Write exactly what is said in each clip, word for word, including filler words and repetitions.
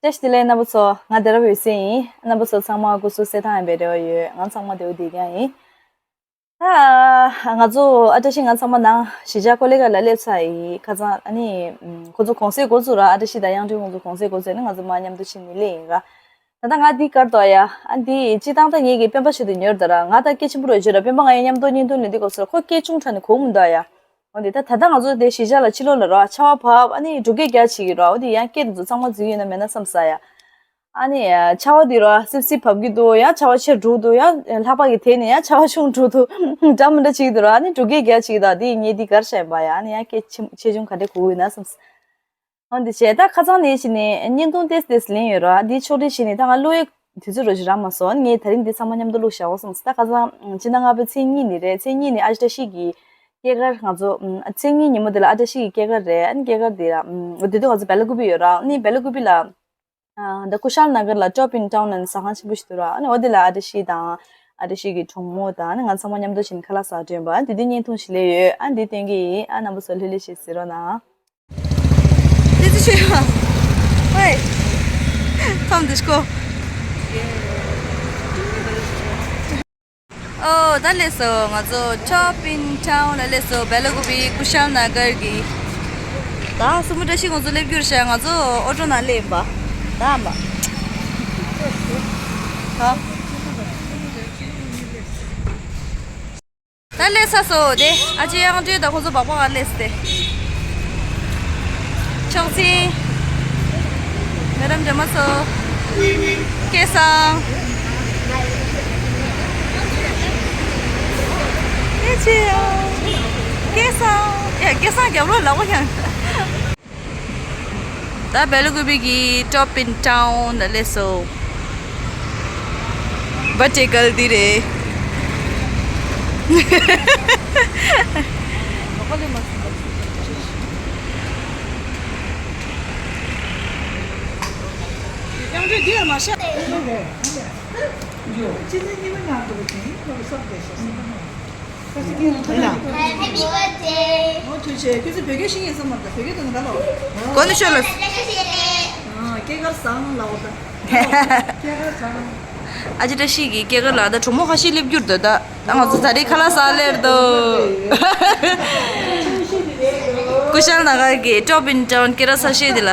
བཀྲ་ཤིས་བདེ་ལེགས་རྣམ་པ་ཚོ། ང་བདེ་རབ་འོད་ཟེར་ཡིན། རྣམ་པ་ཚོ་ཚང་མ་སྐུ་གཟུགས་གསལ་ཐང་ཡིན་པའི་རེ་བ་ཡོད། ང་ཚང་མ་བདེ་པོ་བདེ་རྐྱང་ཡིན། ད་ང་ཚོ་ཨ་བཀྲ་ཤིས་ང་ཚང་མ་ནང་གཞིས་ཆགས་ཀོ་ལི་གྷལ་ལ་སླེབས་ཚར་ཡིན། ཁ་སང་ཨ་ནི་ཁོ་ཚོ་གུང་སེང་འགོ་བཙུགས་ར། ཨ་བཀྲ་ཤིས་དང་དབྱངས་སྒྲོན་ཁོ་ཚོ་གུང་སེང་འགོ་བཙུགས་ནས་ང་ཚོ་མར་མཉམ་དུ་ཕྱིན་ནས་སླེབས་ཡིན་ར། ད་ལྟ་ང་འདི་གར་འདུག་ཡ། ཨ་འདི་སྤྱིར་བཏང་ད་ངེད་ཀྱི་སྤེན་པ་ཆོས་དེ་ཉོར་ད་ར། ང་ད་སྐད་ཆེན་པོ་རེ་བརྗོད་ར། སྤེན་པ་ང་ཡང་མཉམ་དུ་བརྙན་ཐུང་ལེན་དུས་སྐབས་སུ་ཁོ་སྐད་ཆུང་དྲགས་ནས་གོ་མི་འདུག་ཡ། འོ་འདི་ད་ད་ལྟ་ང་ཚོ་དེ་གཞིས་ཆགས་ལ་ཕྱི་ལོགས་ལ་ར་ཆར་པ་བབས། ཨ་ནི་འབྲུག་སྐད་རྒྱག་བྱེད་ཀྱི་ར། འོ་འདི་ཡང་སྐད་དེ་ཚོ་ཚང་མ་འཛུལ་ཡོད་ན་མེད་ན་བསམ་ས་ཡ། ཨ་ནི་ཆར་པ་འདི་ར་སིབ་སིབ་བབས་ཀྱི་འདུག་ཡང་ཆར་པ་ཆེར་འགྲོ་གི་འདུག་ཡང་ལྷགས་པ་གི་དེ་ནས་ཡང་ཆར་པ་ཆུང་འགྲོ་གི་འདུག་འདྲ་མི་འདྲ་བྱེད་ཀྱི་འདུག་ར། ཨ་ནི་འབྲུག་སྐད་རྒྱག་བྱེད་ཀྱི་འདུག་འདི་ངས་འདི་གར་བཤད་པ་ཡ། ཨ་ནི་ཡང་སྐད་ཆེ་ཆེ་ཆུང་ག་འདྲ་གོ་གི་ཡོད་ན་བསམ། འོ་འདི་བྱས་ད་ཁ་སང་ནས་བྱས་ནས་བརྙན་ཐུང་ཏོག་ཙམ་ལེན་ཡོད་ར། འདི་ཕྱོགས་སྒྲིག་བྱས་ནས་ད་ང་བླུག་ཡས་དུས་ཚོད་རོ་ཞིག་རག་མ་སོང་། ངས་ད་རིང་འདི་ཚང་མ་མཉམ་དུ་བླུགས་བཞག་གོ་བསམ། ད་ཁ་སང་སྤྱི་ཟླ་ལྔ་པའི་ཚེས་གཉིས་ནས་རེད། ཚེས་གཉིས་ནས་ཨ་ཅེ་བཀྲ་ཤིས་ཀྱི་སྐྱེས་སྐར། ང་ཚོ་ཚེས་གཉིས་ཉིན་མོ་དེ་ལ་ཨ་ཅེ་བཀྲ་ཤིས་ཀྱི་སྐྱེས་སྐར་རེད། ཨ་ནི་སྐྱེས་སྐར་དེ་ལ་དེ་དུས་ང་ཚོ་སྦེ་ལ་ཀུ་པི་ཡོད་ར། ཨ་ནི་སྦེ་ལ་ཀུ་པི་ལ། ཨ་ད་ཀུ་ཤལ་ན་གར་ལ་ཊོབ་ཨིན་ཊའུན་ཟེར་ཟ་ཁང་ཆེན་པོ་ཞིག་འདུག་ར། ཨ་ནི་འོ་དེ་ལ་ཨ་བཀྲ་ཤིས་དང་ཨ་བཀྲ་ཤིས་ཀྱི་གྲོགས་མོ་དང་ཨ་ནི་ང་ཚང་མ་མཉམ་དུ་ཕྱིན་ཁ་ལག་ཟ་སྟོན་པ། ཨ་ནི་དེ་དུས་བརྙན་ཐུང་ཞིག་ལས་ཡོད། ཨ་ནི་དེ་སྟོན་གྱི་ཡིན། ཨ་རྣམ་པ་ཚོ་ལྷོད་ལྷོད་བྱས་གཟིགས་རོགས་གནང་། ཏི་ཙི་ཆོས་ཧ། ཝེ། ཐོམ་དུ་ཤྐོ། ཨོ་ད་སླེབས་སོང་། ང་ཚོ་ཊོབ་ཨིན་ཊའུན་ལ་སླེབས་སོང་། སྦེ་ལ་ཀུ་པི་ཀུ་ཤལ་ན་གར་གྱི། ད་སྲུ་མོ་བཀྲ་ཤིས་ཁོང་ཚོ་སླེབས་རྒྱུ་རེད་ཤག་ང་ཚོ་ཨོ་ཊོ་ནང་སླེབས་པ། ད་མ། ད། ད་སླེབས་ཚར་སོང་། དེ་ཨ་ཅེ་དབྱངས་སྒྲོན་དང་ཁོང་ཚོ་སྦག་སྦག་ག་སླེབས་སྟེ། ཆོག་ཆིན། མེ་ཌམ་འདྲེ་མ་སོ། སྐལ་བཟང་། ཨེ་ཆེ་ཡ། སྐལ་བཟང་། ཡ་སྐལ་བཟང་རྒྱབ་ལོགས་ལག་པ་བརྐྱངས། ད་སྦེ་ལ་ཀུ་པི་གི་ཊོབ་ཨིན་ཊའུན་ལ་སླེབས་སོང་། བ་ཊེ་གལ་འདི་རེད། Happy birthday. ཨོ་ཐུགས་རྗེ་ཆེ། ཁྱོད་ཚོ་བོད་སྐད་ཤེས་ངེས་སམ་མ་གཏོགས་བོད་སྐད་དང་ག་ལོ། གོ་ནི་ཤོད་ལ། ཨ་སྐྱེས་སྐར་བཟང་ལ་འོ་ད། སྐྱེས་སྐར་བཟང་། ཨ་ཅེ་བཀྲ་ཤིས་ཀྱི་སྐྱེས་སྐར་ལ་ད་གྲོགས་མོ་ཁ་ཤས་སླེབས་རྒྱུར་འདུག་ད་ད་ང་ཚོ་ད་རེས་ཁ་ལག་ཟ་སླེབས་འདུག་ཀུ་ཤལ་ན་གར་གྱི་ཊོབ་ཨིན་ཊའུན་སྐྱེས་རབས་གསར་བཞད་འདི་ལ།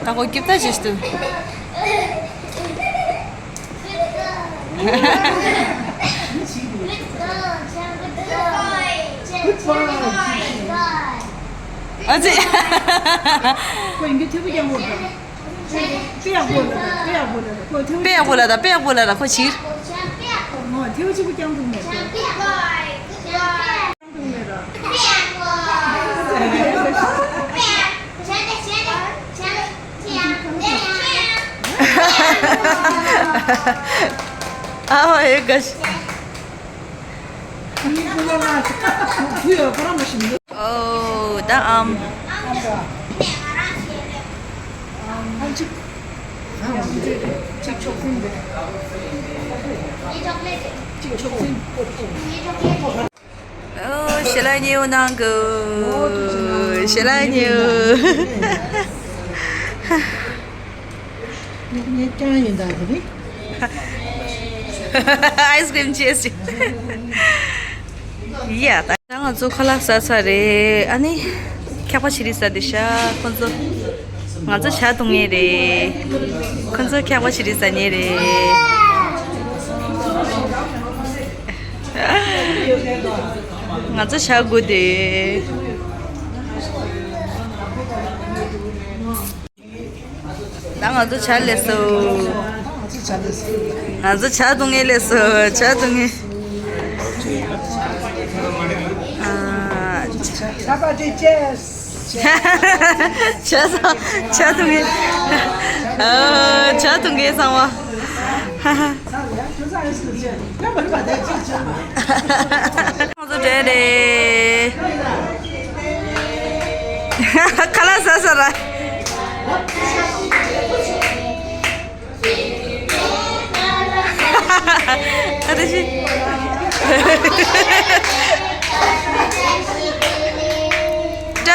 ད་ཁོ་སྐྱིད་པོ་ཞིག་འདུག་ཨ་ཙི། དཔེ་ཡག་པོ་ལ་ད། དཔེ་ཡག་པོ་ལ་ད། ཁོ་ཐེ་བོ། དཔེ་ཡག་པོ་ལ་ད། དཔེ་ཡག་པོ་ལ་ད། ཁོ་ཕྱིར། ཨོ་ཐེ་བོ་གཅིག་པུ་རྐྱང་འདུག་མེད་དོ། རྐྱང་འདུག་མེད་ར། ཨ་ཧོ་ཨེ་ག་ཤི། ཨོ་ད་ཨམ། ཨོ་ཞལ་ལག་ཉེ་བོ་གནང་གི། ཞལ་ལག་ཉེ་བོ། ངས་ཀྱང་ཡིན་ད་དེ་རེད། ཨའི་སི་ཀྲིམ་ཅེས་ཅེས། ཡ་ད་ང་ཚོ་ཁ་ལག་ཟ་ཚར་རེད། ཨ་ནི་འཁྱག་པ་ཞིག་རེད་ཟ་དེ་ཤ། ཁོ་ཚོ་ང་ཚོ་ཇ་འཐུང་ངེས་རེད། ཁོ་ཚོ་འཁྱག་པ་ཞིག་རེད་ཟ་ངེས་རེད། ང་ཚོ་ཇ་དགོས་དེ། ད་ང་ཚོ་ཇ་ལས་སོ། ང་ཚོ་ཇ་འཐུང་ངེས་ལས་སོ། ཇ་འཐུང་ངེས། ཨ། ཇ་ས་ཇ་འཐུང་ངེས། ཨ། ཇ་འཐུང་ངེས་ཚང་མ། ང་ཚོ་འདྲེ་རེད། ཁ་ལག་ཟ་ས་ར། ཨ་རེ་ཤི།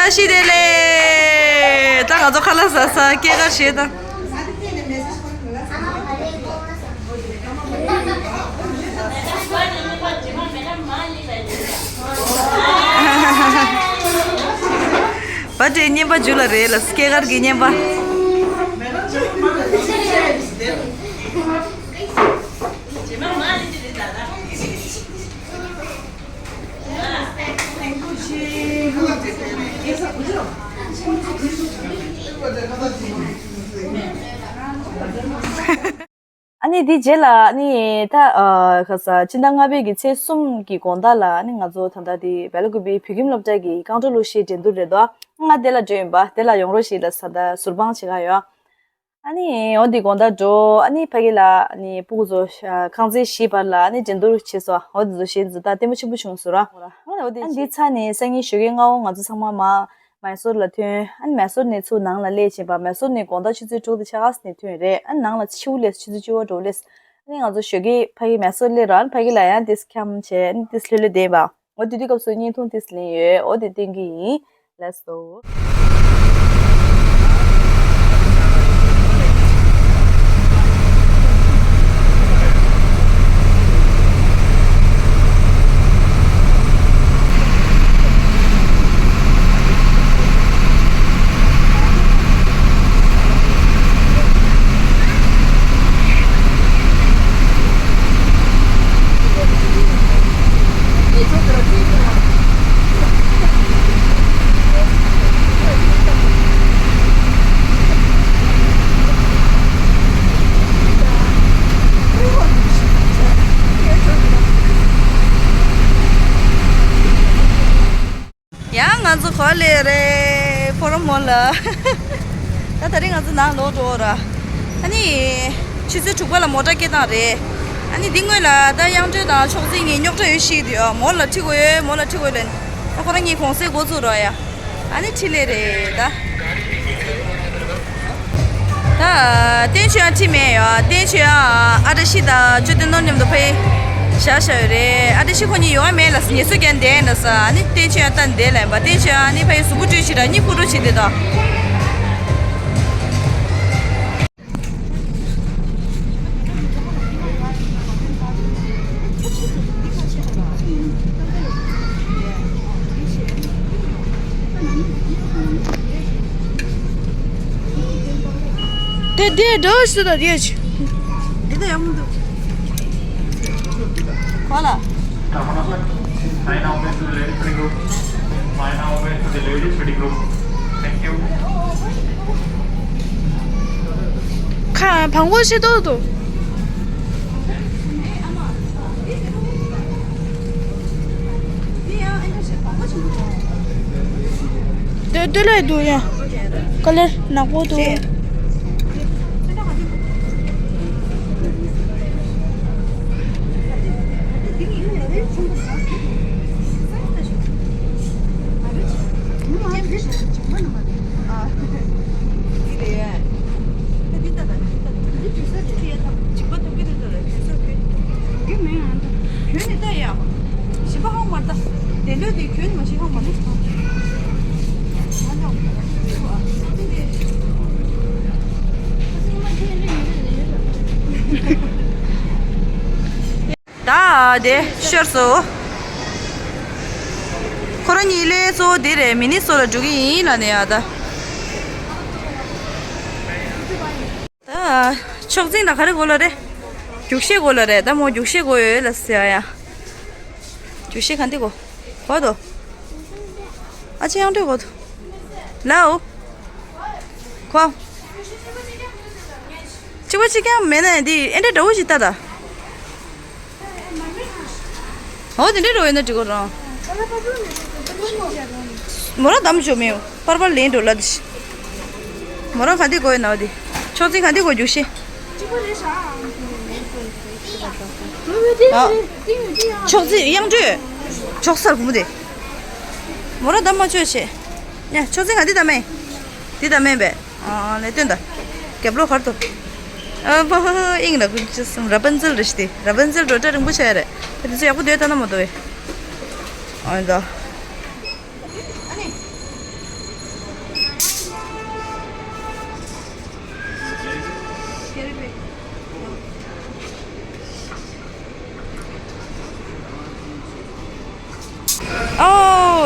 ཨ་ཤི་དེ་ལེ། ད་ང་ཚོ་ཁ་ལག་ཟ་ས་སྐྱེས་སྐར་བཞེས་དང་། བ་དེ་རྔན་པ་འཇུ་ལ་རེད་ལ་སྐྱེས་སྐར་གྱི་རྔན་པ། ཨ་ནི་དེ་རྗེས་ལ་ཨ་ནི་ད་ཨ་ག་ས་ཕྱི་ཟླ་ལྔ་པའི་གི་ཚེས་གསུམ་གི་དགོང་དག་ལ་ཨ་ནི་ང་ཚོ་ད་ལྟ་དེ་སྦེལ་ཀོབ་བོད་ཁྱིམ་སློབ་གྲྭ་གི་རྐང་བྲོ་གླུ་གཞས་འགྲན་བསྡུར་རེད་དོ། ང་དེ་ལ་འགྲོ་ཡིན་པ་དེ་ལ་ཡོང་རོགས་ཞེས་ལ་ད་ལྟ་ཟུར་དཔང་བྱེད་ག་ཡོད། ཨ་ནི་འོ་འདི་དགོང་དག་འགྲོ། ཨ་ནི་ཕ་གི་ལ་ཨ་ནི་སྤུ་གུ་ཚོ་ཤ་ཁང་ཚན་བཞི་བར་ལ་ཨ་ནི་འགྲན་བསྡུར་བྱས་སོ། འོ་འདི་ཚོ་གཞས་འཛུགས་ད་ལྟད་མོ་ཆེན་པོ་བྱུང་སོ་ར། ཨ་ནི་འོ་འདི་ཨ་ནི་འདི་ཚ་ནི་སང་ཉིན་ཞོགས་ཀའི་སྔ་བོ་ང་ཚོ་ཚང་མ་མ་མེ་སོར་ལ་ཐོན། ཨ་ནི་མེ་སོར་ནས་ཚུར་ནང་ལ་སླེབས་བྱས་པ་མེ་སོར་ནས་དགོང་དག་ཆུ་ཚོད་དྲུག་དང་ཕྱེད་ཀ་ནས་ཐོན་རེད། ཨ་ནི་ནང་ལ་ཕྱི་པོ་སླེབས་ཆུ་ཚོད་བཅུ་པ་འགྲོ་སླེབས། ཨ་ནི་ང་ཚོ་ཞོགས་ཀའི་ཕ་གི་མེ་སོར་སླེབས་ར་ཨ་ནི་ཕ་གི་ལ་ཡང་ཏིས་འཁྱམ་བྱས་ཨ་ནི་ཏིས་ལྷོད་ལྷོད་བསྡད་པ། འོ་དེ་དུས་སྐབས་སུ་བརྙན་ཐུང་ཏིས་ལེན་ཡོད། འོ་དེ་བསྟན་གི་ཡིན། Let's go. ཡང་ང་ཚོ་ག་ལེ་རེད་ཕོ་རོ་མོ་ལ། ད་དེ་རིང་ང་ཚོ་ནང་ལོག་འགྲོ་ར། ཨ་ནི་ཆུ་ཚོད་དྲུག་པ་ལ་མོ་ཊ་སྐྱེལ་སྟངས་རེད། ཨ་ནི་འདི་སྔོན་ལ་ད་དབྱངས་སྒྲོལ་དང་ཕྱོགས་འཛིན་གཉིས་རྙོག་དྲ་ཡོད་ཤེས་ཀྱི་འདུག་མོ་ལ་ཁྲིད་དགོས་ཡོད་མོ་ལ་ཁྲིད་དགོས་ལན། ད་ཁོ་རང་གཉིས་གུང་སེང་འགོ་བཙུགས་ར་ཡ། ཨ་ནི་ཁྲིད་ལེ་རེད་ད། ད་བསྟན་ཆོས་དབྱངས་ཁྲིད་མེད་ཡོད། བསྟན་ཆོས་དབྱངས་ཨ་བཀྲ་ཤིས་དང་ཅོ་ཏི་ནོར་མཉམ་དུ་ཕ་གི་བཞག་བཞག་ཡོད་རེད། ཨ་བཀྲ་ཤིས་ཁོ་གཉིས་ཡོང་ཡ་མེད་ལ་ངལ་གསོ་རྒྱག་བསྡད་ཡིན་ལ་ས། ཨ་ནི་བསྟན་ཆོས་དབྱངས་ལྟ་བསྡད་ལ་ཡིན་པ། བསྟན་ཆོས་དབྱངས་ཨ་ནི་ཕ་གི་གཟུགས་པོ་བཀྲུས་བྱེད་དང་གཉིད་ཁུག་འགྲོ་བྱེད་དེ་དང་། དེ་དེ་འགྲོ་སྲིད་ད་དེ་ཆུ། འདི་ད་ཡག་མོ་འདུག་གོ་ལ། Sign open to the ladies fitting room. Sign open to the ladies fitting room. Thank you. ཁ་བང་གོ་ཤེས་ཏོག་ཏོ། དེ་དེ་ལས་འདུག་ཡ། ཀ་ལེར་ནག་པོ་འདུག་ད་དེ་ཤོར་སོང་། ཁོ་རང་གཉིས་ལས་གཙོ་བོ་དེ་རེད། མི་ནི་སོ་ལ་འགྲོ་གི་ཡིན་ལབ་ནས་ཡ་ད། ད་ཕྱོགས་འཛིན་ལ་ག་རེ་དགོས་ལ་རེད། རྒྱུགས་ཤེས་དགོས་ལ་རེད། ད་མོ་རྒྱུགས་ཤེས་དགོས་ཡོད་ལ་ཟེར་ཡ། རྒྱུགས་ཤེས་ག་འདི་དགོས། གོ་དོ། ཨ་ཅེ་ཡང་འདྲི་གོ་དོ། ལའོ། ཁོ། གཅིག་པ་གཅིག་རྐྱང་མེད་ན་འདི་ཨེ་འདྲ་འདྲ་བོ་ཞིག་ལྟ་ད། འོ་དེ་འདྲ་འདྲ་བོ་ཡིན་ན་འགྲིག་གོ་རང་། མོ་རང་དམ་བཅོ་མེད་པར་པར་ལེན་འགྲོ་ལ་དེ། མོ་རང་ག་འདི་དགོས་ཡིན་ན་འོ་དེ། ཕྱོགས་འཛིན་ག་འདི་དགོས་རྒྱུགས་ཤེས། ཨ། ཕྱོགས་འཛིན་དབྱངས་སྒྲོལ། ཕྱོགས་སར་བུ་མོ་དེ། མོ་རང་དམ་མ་བཅོས་བྱས། ཡ་ཕྱོགས་འཛིན་ག་འདི་དམ་མེད། འདི་དམ་མེད་པས། ཨ་ལས་སྟོན་ད། རྒྱབ་ལོགས་གར་དུ། ཨ་ཕ་ཧ་ཧ་དབྱིངས་ལ་ཀུན་ཅི་སམ་ར་པན་ཙལ་རེ་ཞིག་དེ་ར་པན་ཙལ་འགྲོ་གྲྭ་རིང་པོ་ཆགས་ཡ་རེད། ད་དེ་ཚོ་ཡག་པོ་སྡོད་ད་ན་མ་དོ་བས། ཨ་ད།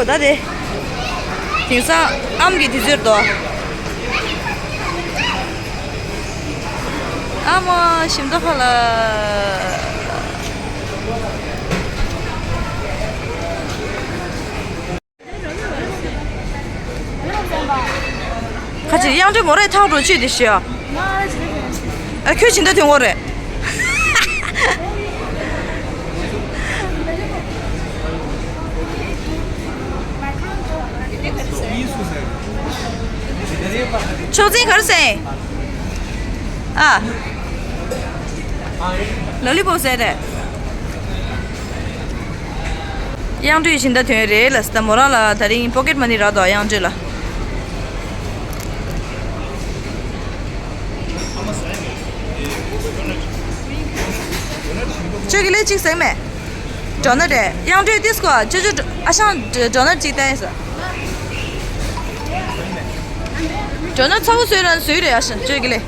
ད་དེ། དེང་སང་ཨམ་གྱི་དུས་ཚོད་དོ། ཨ་མ་ཞིམ་མདོག་ཁ་ལ། ཁ་ཅིག་དབྱངས་སྒྲོན་མོ་རེ་ཐག་འགྲོ་བཅུག་དེ་ཤི་ཨ། ཨ་ཁྱོད་ཇི་འདྲ་དོན་གོ་རེད། ཕྱོགས་འཛིན་ག་རེ་ཟེར། ཨ། ལོ་ལི་པོབ་ཟེར་རེད། དབྱངས་སྒྲོན་ཇི་འདྲ་དོན་རེད་ལ་ད་མོ་རང་ལ་ད་རིང་པོ་ཀེཊ་མ་ནི་རག་འདུག་དབྱངས་སྒྲོན་ལ། ཁྱོད་ཀྱི་ལས་གཅིག་ཟེར་མེད། ཌོ་ནཊ་རེད། དབྱངས་སྒྲོན་ཏིས་ཀོ་ཅོ་ཅོ་ཨ་ཤང་ཌོ་ནཊ་གཅིག་བསྟན་ཡིན་ཟེར། ཌོ་ནཊ་ཚ་བོ་བཟོས་ར་བཟོས་རེད་ཨ་ཤང་ཁྱོད་ཀྱི་ལས།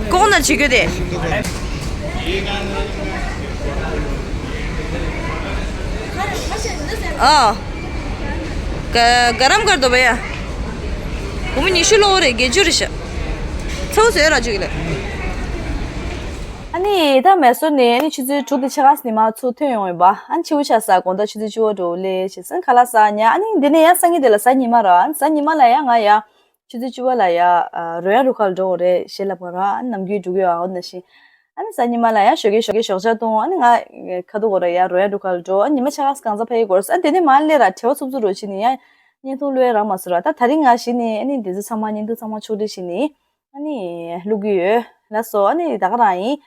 ལྐོག་ན་བྱེད་རྒྱུ་དེ། ཨ། ཀ་ཀ་རམ་ཀར་དོ་བ་ཡ། སྒོར་མོ་ཉི་ཤུ་ལོ་རེད་བརྒྱད་ཅུ་རེད་ཤག་ཚ་བོ་བཟོས་ར་བཅུག་གི་ལ། ཨ་ནི་ད་མེ་སོར་ནས་ཨ་ནི་ཆུ་ཚོད་དྲུག་དང་ཕྱེད་ཀ་ཙམ་ནས་མར་ཚུར་ཐོན་ཡོང་ཡོད་པ། ཨ་ནི་ཕྱི་པོ་ཆ་ས་དགོང་དག་ཆུ་ཚོད་བཅུ་པ་འགྲོ་སླེབས་བྱས་ཙང་ཁ་ལག་ཟ་ཉལ། ཨ་ནི་འདི་ནས་ཡང་སང་ཉིན་དེ་ལ་གཟའ་ཉི་མ་ར། ཨ་ནི་གཟའ་ཉི་མ་ལ་ཡང་ང་ཡ་ཆུ་ཚོད་བཅུ་པ་ལ་ཡ་རོལ་དབྱངས་རུ་ཁག་ལ་འགྲོ་དགོས་རེད་ཞེས་ལབ་པ་ར། ཨ་ནི་ནམ་རྒྱུན་འགྲོ་གི་ཡོད་ཨ་འོ་ན་ཤི། ཨ་ནི་གཟའ་ཉི་མ་ལ་ཡ་ཞོགས་ཀས་ཞོགས་ཀས་ཞོགས་ཇ་བཏུང་། ཨ་ནི་ང་ཁ་ཐུག་གོ་ར་ཡ་རོལ་དབྱངས་རུ་ཁག་ལ་འགྲོ། ཨ་ནི་ཉི་མ་ཕྱེད་ཀ་གང་ཟག་ཕ་ཡི་གོ་ར། ཨ་ནི་དེ་ནས་མར་སླེབས་ར་བྲེལ་བ་འཚུབ་འཚུབ་རུ་ཕྱིན་ནས་ཡ་བརྙན་ཐུང་བླུགས་རག་མ་སོང་ར། ད་ད་རིང་ང་གཞི་ནས་ཨ་ནི་དེ་ཚོ་ཚང་མ་བརྙན་ཐུང་ཚང་མ་ཕྱོགས་སྒྲིག་བྱས་ནས་ཨ་ནི་བླུགས་ཀྱི་ཡོད། ལགས་སོ། ཨ་ནི་ད་ག་རང་ཡིན།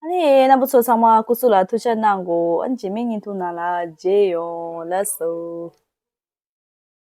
ཨ་ནི་རྣམ་པ་ཚོ་ཚང་མ་སྐུ་གཟུགས་ལ་ཐུགས་ཅག་གནང་དགོས། ཨ་ནི་རྗེས་མའི་བརྙན་ཐུང་ནང་ལ་མཇལ་ཡོང་། ལགས་སོ།